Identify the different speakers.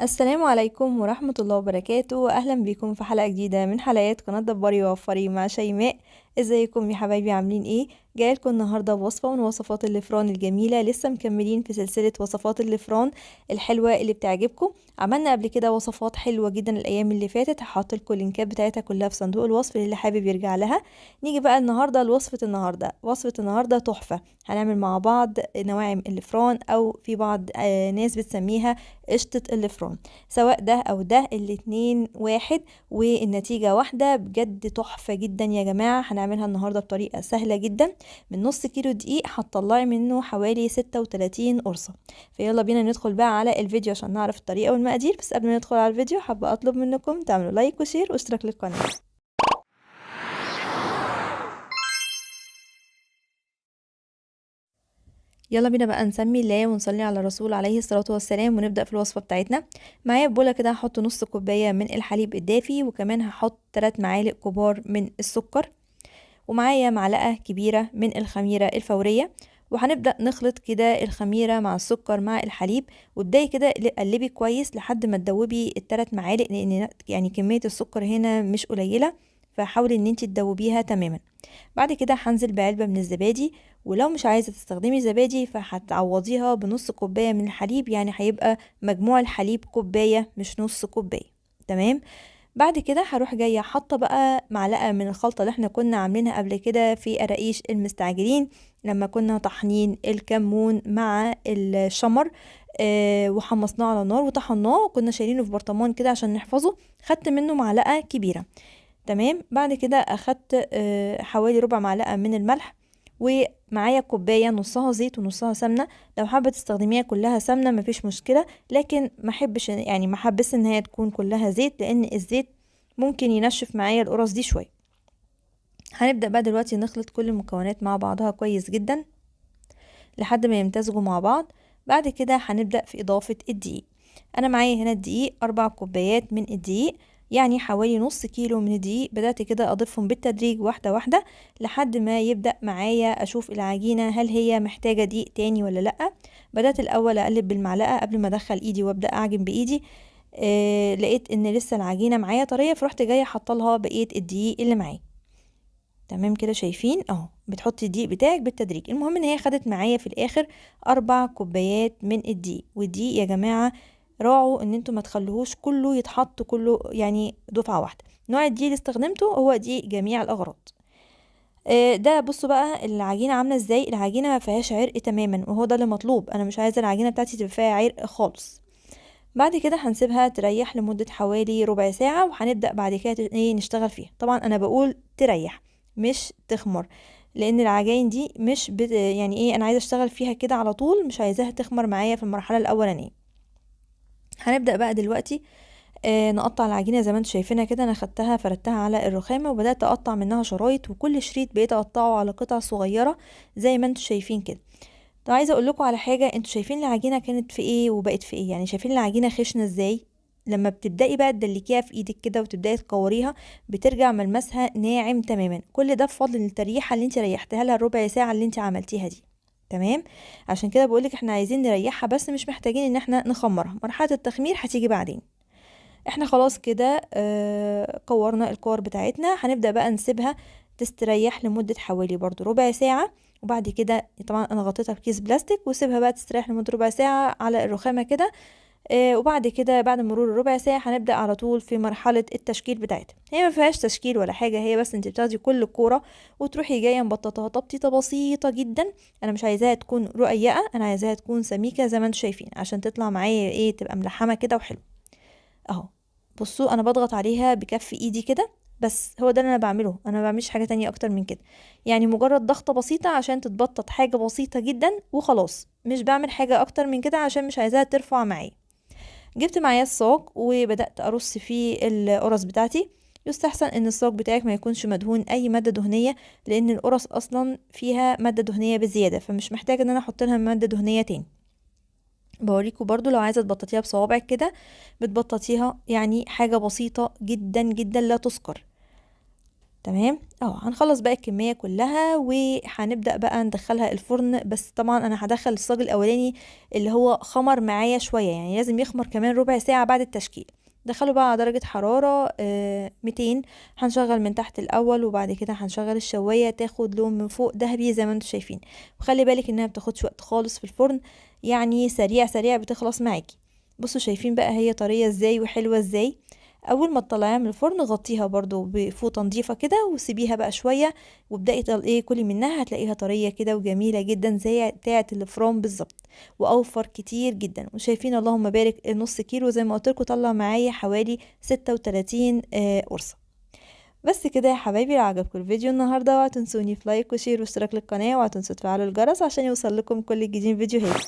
Speaker 1: السلام عليكم ورحمة الله وبركاته. أهلا بكم في حلقة جديدة من حلقات قناة دبري ووفري مع شيماء. ازيكم يا حبايبي، عاملين ايه؟ جايلكم النهاردة بوصفة من وصفات الفران الجميلة. لسه مكملين في سلسلة وصفات الفران الحلوة اللي بتعجبكم. عملنا قبل كده وصفات حلوة جدا الأيام اللي فاتت، هحط لكم اللينكات بتاعتها كلها في صندوق الوصف للي حابب يرجع لها. نيجي بقى النهاردة لوصفة النهاردة. وصفة النهاردة تحفة، هنعمل مع بعض نواعم الفران، أو في بعض ناس بتسميها قشطة الفران. سواء ده أو ده الاتنين واحد والنتيجة واحدة، بجد تحفة جدا يا جماعة. هنعملها النهاردة بطريقة سهلة جدا. من نص كيلو دقيق هتطلعي منه حوالي 36 قرصة. فيلا بينا ندخل بقى على الفيديو عشان نعرف الطريقة والمقادير. بس قبل ما ندخل على الفيديو حابة أطلب منكم تعملوا like و share واشتراك للقناة. يلا بينا بقى نسمي الله ونصلي على الرسول عليه الصلاة والسلام ونبدأ في الوصفة بتاعتنا. معايا بولة كده هحط نص كوباية من الحليب الدافي، وكمان هحط 3 معالق كبار من السكر، ومعايا معلقة كبيرة من الخميرة الفورية. وهنبدأ نخلط كده الخميرة مع السكر مع الحليب، وابدأي كده قلبي كويس لحد ما تدوبي التلات معالق، لأن كمية السكر هنا مش قليلة، فحاولي ان انتي تدوبيها تماما. بعد كده هنزل بعلبة من الزبادي، ولو مش عايزة تستخدمي زبادي فهتعوضيها بنص كوباية من الحليب، يعني هيبقى مجموع الحليب كوباية مش نص كوباية، تمام. بعد كده هروح جاية حاطة بقى معلقة من الخلطة اللي احنا كنا عاملينها قبل كده في قراقيش المستعجلين، لما كنا طحنين الكمون مع الشمر، وحمصناه على النار وطحناه، وكنا شايلينه في برطمان كده عشان نحفظه. خدت منه معلقة كبيرة، تمام. بعد كده اخدت حوالي ربع معلقة من الملح، ومعايا كوباية نصها زيت ونصها سمنة. لو حابة تستخدميها كلها سمنة مفيش مشكلة، لكن ما احبش، يعني ما احبش ان هي تكون كلها زيت، لان الزيت ممكن ينشف معايا القرص دي شوية. هنبدأ بقى دلوقتي نخلط كل المكونات مع بعضها كويس جدا لحد ما يمتزجوا مع بعض. بعد كده هنبدأ في إضافة الدقيق. أنا معايا هنا الدقيق 4 كوبايات من الدقيق، يعني حوالي نص كيلو من الدقيق. بدأت كده أضيفهم بالتدريج واحدة واحدة لحد ما يبدأ معايا أشوف العجينة هل هي محتاجة دقيق تاني ولا لأ. بدأت الأول أقلب بالمعلقة قبل ما أدخل إيدي وأبدأ أعجن بإيدي. لقيت إن لسه العجينة معايا طرية، فرحت جاية حاطة لها بقية الدقيق اللي معايا. تمام كده، شايفين أهو، بتحطي الدقيق بتاعك بالتدريج. المهم إن هي خدت معايا في الآخر 4 كوبايات من الدقيق. والدقيق يا جماعة راعوا ان انتوا ما تخلوهوش كله يتحط كله دفعة واحدة. نوع الدقيق اللي استخدمته هو دقيق جميع الاغراض. ده بصوا بقى العجينة عاملة ازاي. العجينة ما فيهاش عرق تماما، وهو ده اللي مطلوب. انا مش عايزة العجينة بتاعتي تبقى فيها عرق خالص. بعد كده هنسيبها تريح لمدة حوالي ربع ساعة، وهنبدأ بعد كده نشتغل فيها. طبعا انا بقول تريح مش تخمر، لان العجائن دي مش بت-، يعني ايه، انا عايزة اشتغل فيها كده على طول، مش عايزاها تخمر معايا في المرحلة الاولانية. هنبدأ بقى دلوقتي، نقطع العجينة زي ما انتم شايفينها كده. انا خدتها فردتها على الرخامة وبدأت اقطع منها شرايط، وكل شريط بقيت اقطعه على قطع صغيرة زي ما انتم شايفين كده. طب عايزة اقول لكم على حاجة، انتوا شايفين العجينة كانت في ايه وبقت في ايه؟ شايفين العجينة خشنة ازاي؟ لما بتبدأي بقى تدلكيها في ايدك كده وتبدأي تكوريها بترجع ملمسها ناعم تماما. كل ده بفضل التريحة اللي انت ريحتها لها الربع ساعة اللي انت عملتيها دي، تمام. عشان كده بقولك احنا عايزين نريحها بس، مش محتاجين ان احنا نخمرها. مرحلة التخمير هتيجي بعدين. احنا خلاص كده، كورنا الكور بتاعتنا. هنبدأ بقى نسيبها تستريح لمدة حوالي برضو ربع ساعة، وبعد كده طبعا انا غطيتها بكيس بلاستيك وسيبها بقى تستريح لمدة ربع ساعة على الرخامة كده. وبعد كده بعد مرور الربع ساعة هنبدأ على طول في مرحلة التشكيل بتاعتها. هي ما فيهاش تشكيل ولا حاجة، هي بس انت بتاخدي كل كورة وتروحي جاية مبططاها تبطيطة بسيطة جدا. انا مش عايزاها تكون رقيقة، انا عايزاها تكون سميكة زي ما انتم شايفين عشان تطلع معايا ايه، تبقى ملحمة كده وحلو اهو. بصوا انا بضغط عليها بكف ايدي كده، بس هو ده اللي انا بعمله، انا ما بعملش حاجة تانية اكتر من كده. مجرد ضغطة بسيطة عشان تتبطط حاجة بسيطة جدا وخلاص، مش بعمل حاجة اكتر من كده عشان مش عايزاها ترفع معايا. جبت معايا الصاج وبدأت أرص فيه القرص بتاعتي. يستحسن إن الصاج بتاعك ما يكونش مدهون أي مادة دهنية، لأن القرص أصلا فيها مادة دهنية بزيادة، فمش محتاجة إن أنا أحط لها مادة دهنية تاني. بوريكم برضو لو عايزة تبططيها بصوابعك كده بتبططيها، حاجة بسيطة جدا جدا لا تذكر. تمام اهو. هنخلص بقى الكمية كلها وهنبدأ بقى ندخلها الفرن. بس طبعا انا هدخل الصاج الاولاني اللي هو خمر معايا شوية، يعني لازم يخمر كمان ربع ساعة بعد التشكيل. دخله بقى على درجة حرارة 200. هنشغل من تحت الاول وبعد كده هنشغل الشواية تاخد لون من فوق ذهبي زي ما انتم شايفين. وخلي بالك انها بتاخدش وقت خالص في الفرن، يعني سريع سريع بتخلص معاكي. بصوا شايفين بقى هي طرية ازاي وحلوة ازاي. اول ما تطلعيها من الفرن غطيها برضو بفوطة نظيفة كده وسيبيها بقى شوية، وابدأي كلي منها، هتلاقيها طرية كده وجميلة جدا زي بتاعة الفرن بالظبط، واوفر كتير جدا. وشايفين اللهم بارك نص كيلو زي ما قلت لكم طلع معايا حوالي 36 قرصة. بس كده يا حبايبي. لو عجبكم الفيديو النهارده اوعوا تنسوني في like و share واشتراك للقناة، واوعوا تنسوا تفعلوا الجرس عشان يوصل لكم كل الجديد فيديوهات.